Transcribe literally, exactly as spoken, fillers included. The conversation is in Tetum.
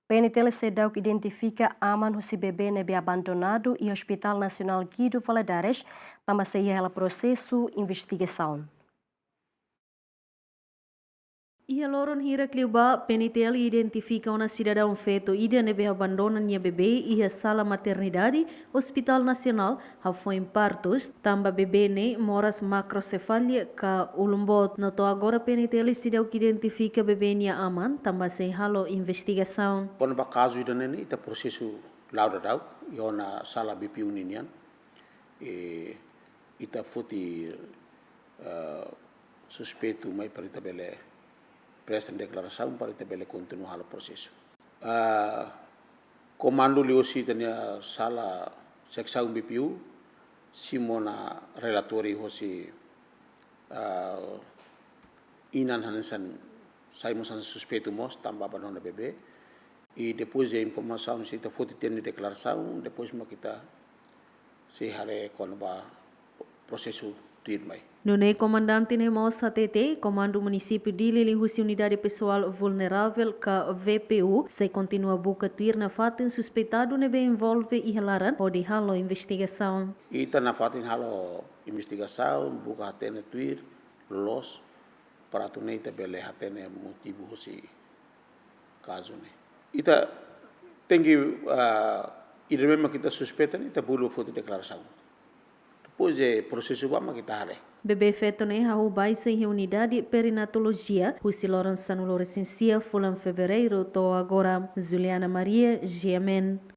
P N T L seidauk identifika aman husi bebé ne'ebé abandonadu iha Hospital Nasionál Guido Valadares, tanba sei iha hela prosesu investigasaun. Iha loron hirak liubá, P N T L identifika ona sidadaun feto ida ne'ebé abandona nia bebé iha sala maternidade Hospital Nasionál, hafoin partus, tanba bebé ne'e moras makrosefalia ka ulun boot. No to'o agora P N T L seidauk identifika bebé nia aman, tanba sei halo investigasaun. Kona-ba kazu ida-ne'e ne'e, ita prosesu la'o daudaun, iha ona sala B P U ninian. I ita foti, eh, suspeitu mai para ita bele presta deklarasaun, para ita bele kontinua halo prosesu. Ah, komandu liuhusi ita-nia sala seksaun B P U, simu ona relatóriu hosi, ah, inan hanesan, sai mós hanesan suspeitu mós, tanba abandona bebé. I depois de informasaun, se ita foti tiha nia deklarasaun, depois mak ita sei haree kona-ba prosesu tuirmai. Nune'e komandante ne'e mós hatete, Komandu Munisípiu Dili liuhusi Unidade Pesoál Vulnerável ka V P U, sei kontinua buka tuir nafatin suspeitadu ne'ebé envolve iha laran, hodi halo investigasaun. Ita nafatin halo investigasaun, buka hatene tuir, loloos, para atu nune'e ita bele hatene motivu husi kazu ne'e. Ita tenke, ah, ida ne'ebé mak ita suspeita ne'e, ita bolu foti deklarasaun. Depois de prosesu ba mak ita haree. Bebé feto ne'e hahú baixa iha unidade perinatolojia, husi loron sanulu-resin-sia fulan Fevereiru to'o agora. Juliana Maria, G M N.